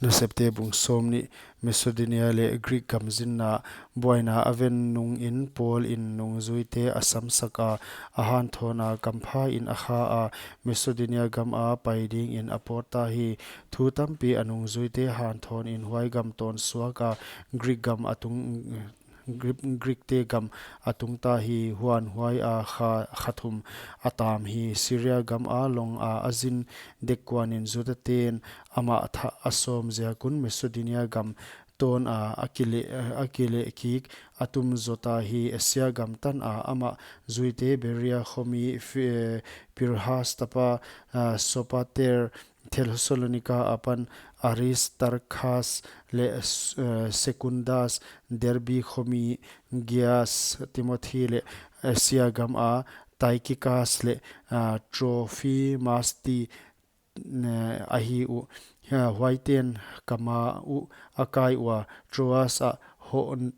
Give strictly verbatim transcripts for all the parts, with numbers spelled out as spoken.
Nasepte bung sawmnih. Macedonia leh Greek gam zinna. Buaina a ven nungin Paul in nungzuite a samsak a, a hanthawn a, kampha in a kha a, Macedonia gam a pai dingin a pawt ta hi. Thu tampi a nungzuite hanthawn in huai gam tawn suak a, Greek gam a tung Greek, Greek te gam a tung ta hi. Huan huai a kha, kha thum a tam hi. Syria gam a long a a zin dek kuan in Juda ten amah thah a sawm ziak un Macedonia gam tawn a, a kile, a kile kik a tum zaw ta hi. Asia gam tan a amah zuite Berea khomi, Fi-, Pirhas tapa, ah, Sopater, Thessalonica apan Aristarchus leh, eh, Secundus, Derbe khomi Gaius, Timothy leh Asia gam a Tychicus leh, ah, Trophimus ti, eh, ahi uh. Ah, huaiten kama uh a kai ua, Troas a hon,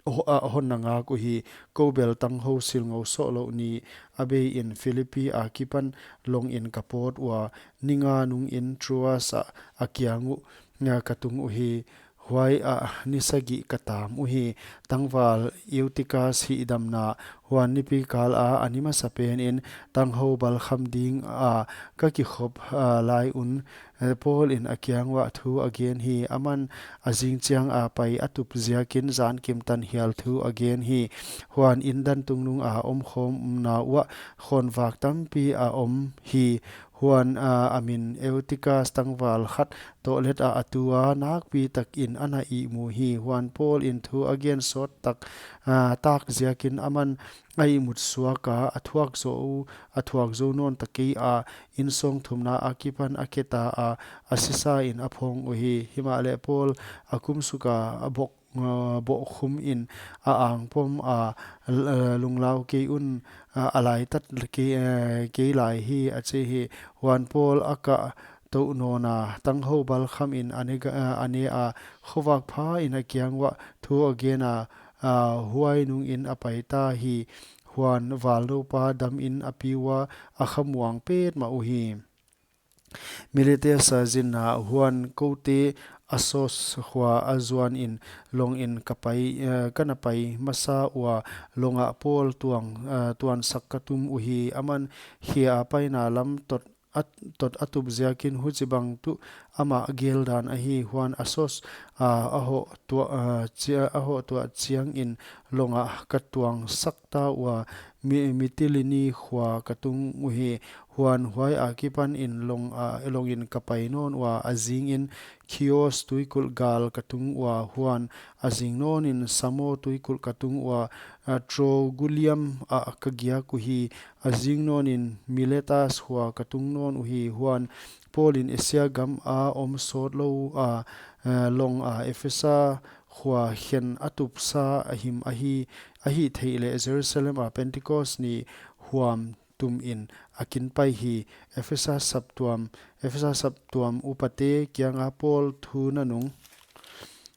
ho-, a hon na ngak uhi. Kou bel tanghou silngou sohlouh ni a bei in Philippi a kipan long in ka pawt ua, ni nga nungin Troas a, a kiang uh, ah, ka tung uhi. Huai a ni sagih ka tam uhi. Tangval Eutychus hihdamna. Huan nipi kal a a ni masapen in tanghou balkham ding a ka kikhop, ah, lai un, eh, Paul in a kiang uah thu a gen hi. Aman a zing chiang a pai a tup ziakin zankim tan hial thu a gen hi. Huan inn dan tungnung a omkhawmna uah khawnvak tampi a om hi. Huan, ah, a min Eutychus tangval khat toh let a a tu a, nakpi takin a na ihmu hi. Huan Paul in thu a gen sawt tak, ah, tak ziakin aman a ihmut suak a, a thuak zou, a thuak zou nawn ta kei a, inn sawng thumna a kipan a khe ta a, a sisa in a phawng uhi. Himahleh Paul a kum suk a, a bok, ah, bohkhum in a ang pom a, l-, ah, lunglau kei un, ah, a laitat kei, eh, kei lai hi, a chi hi. Huan Paul a kah touh nawn a, tanghou balkham in a ne ga-, ah, a ne a, khovak pha in a kiang uah thu a gen a, ah, huai nungin a pai ta hi. Huan valnoupa dam in a pi ua, a khamuang petmah uhi. Miletus a zinna. Huan koute Assos khua a zuan in long in ka pai, eh, ka na pai masa ua, long ah Paul tuang, eh, tuansak ka tum uhi. Aman khia a paina lam tot a, tot a tup ziakin huchibang tuh amah geldan ahi. Huan Assos, ah, a hoh tuah, ah, chia-, a hoh tuah chiangin long ah ka tuangsak ta ua, Mi-, Mitilene khua ka tung uhi. Huan huai a kipan in long, ah, long in ka pai nawn ua, a zing in Chios tuikulh gal ka tung ua. Huan a zing nawn in Samo tuikulh ka tung ua, ah, Trogulium ah ka giak uhi. A zing nawn in Miletus khua ka tung nawn uhi. Huan Paul in Asia gam a om sawt lou a, ah, long a Ephesa khua khen a tupsa a him ahi, ahihtheih leh Jerusalem a Pentecost ni huam tum in a kin pai hi. Ephesa saptuam, Ephesa saptuam upate kiang a Paul thu na nung.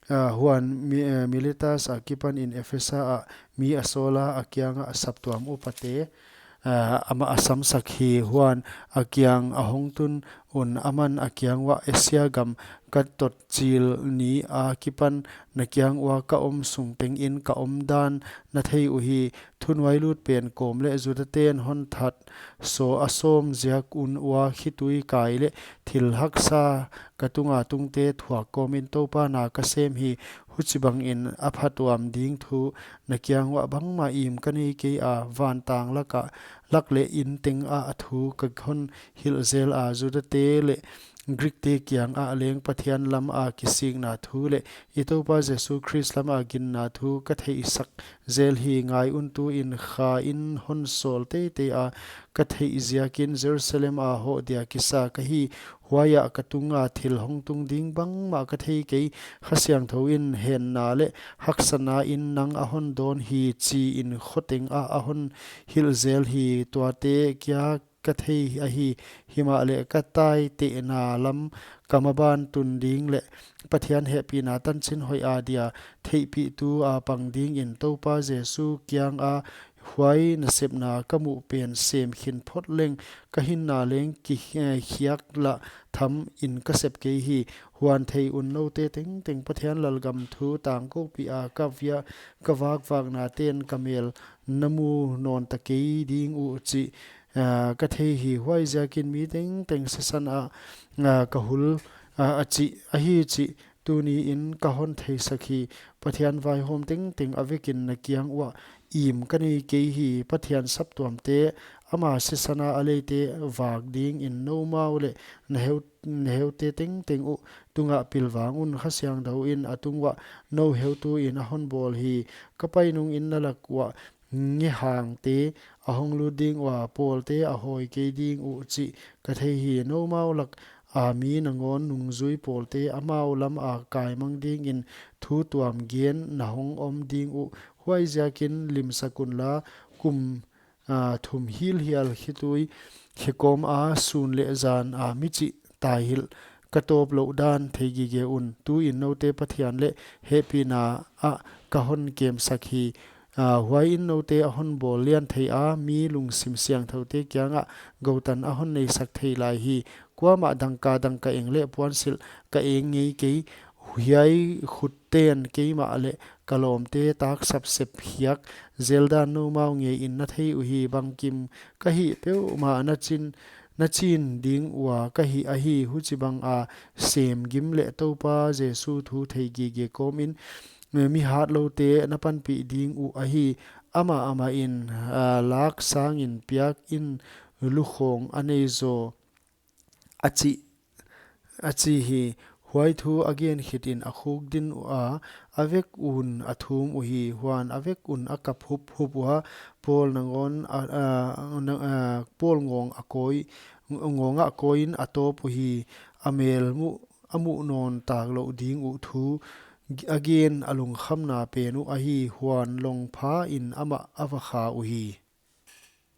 Ah, huan Mi-, eh, Miletus a kipan in Ephesa ah mi a sawl a, a kiang a saptuam upate, ah, amah a samsak hi. Huan a kiang a hong tun un aman a kiang uah, Asia gam ka tot chil ni a kipan na kiang ua ka om sung teng in ka omdan na thei uhi. Thunuailut pen kawm leh Juda ten hon that saw a sawm ziak un ua, khitui kai leh thil haksa ka tunga tungte thuak kawm in Toupa na ka sem hi. Huchibang in a phatuam ding thu na kiang uah bangmah im ka nei kei a, vantang lak ah, lak leh inn teng ah a thu ka hon hilh zel a, Juda te leh Greek te kiang ah leng Pathian lam a kisikna thu leh i Toupa Jesu Khrist lam a ginna thu ka theihsak zel hi. Ngai un, tu in Kha in hon sawl teitei a, ka theih ziakin Jerusalem a hoh dia kisa ka hi. Huai ah ka tung a thil hong tung ding bangmah ka thei kei. Kha Siangthou in henna leh haksatna in nang a hon dawn hi, chi in khoteng ah a hon hilh zel hi. Tuate kia ka thei ahi. Himahleh ka taitehna lam ka maban tun ding leh Pathian hehpihna tanchin hoih a dia theihpihtu a pang ding in Toupa Jesu kiang a huai nasepna ka muh pen sem khin phot leng, ka hinna leng ki, eh, khiak lah tham in ka sep kei hi. Huan thei un, noute tengteng Pathian lalgam thu tangkoupih a ka via, ka vakvakna ten ka mel na mu nawn ta kei ding uh chih, ah, ka thei hi. Huaiziakin mi tengteng sisan ah, ah, ka hul, ah, a chih, ahi chih tuni in ka hon theisak hi. Pathian vaihawm tengteng a vekin na kiang uah im ka nei kei hi. Pathian saptuamte ama sisan a a leite vak dingin noumau leh na heu, na heute tengteng uh tungah pilvang un. Kha Siangthou in a tung uah nou heutu in a hon bawl hi. Ka pai nungin na lak uah ngehangte a hong lut ding ua, pawlte a hawi kei ding uh chih ka thei hi. Noumau lak a mi nangawn nungzui pawlte amau lam a kaimang dingin thu tuam gen na hong om ding uh. Huaiziakin limsak unla, kum, ah, thum hilhial khitui khekawm a sun leh zan a mi chih taihilh ka tawp louh dan thei gige un. Tuin noute Pathian leh hehpihna ah ka hon kemsak hi. Ah, huaiin noute a hon bawl lian thei a, mi lungsim siangthoute kiangah goutan a hon neisak thei lai hi. Kuamah dangka dang ka eng leh puansilh ka eng ngei kei. Hiai khut ten keimah leh ka lawmte taksap sep hiak zeldan noumau ngeiin na thei uhi. Bangkim ka hih peuhmah na chin, na chin ding ua ka hih ahi. Huchibang a sem gim leh Toupa Jesu thu thei gige kawmin mi hatloute na panpih ding uh ahi. Amah, amah in, ah, lak sangin piakin lukhawng a nei zaw, a chi, a chi hi. Huai thu a gen khitin a khuk din ua, a vek un a thum uhi. Huan a vek un a kap huphup ua, pawl nangawn a, a, na, a, pawl ngawng a kawi, ngawngah kawiin a tawp uhi. A mel muh, a muh nawn tak louh ding uh thu a gen a lungkhamna pen uh ahi. Huan lawng phain amah a va kha uhi.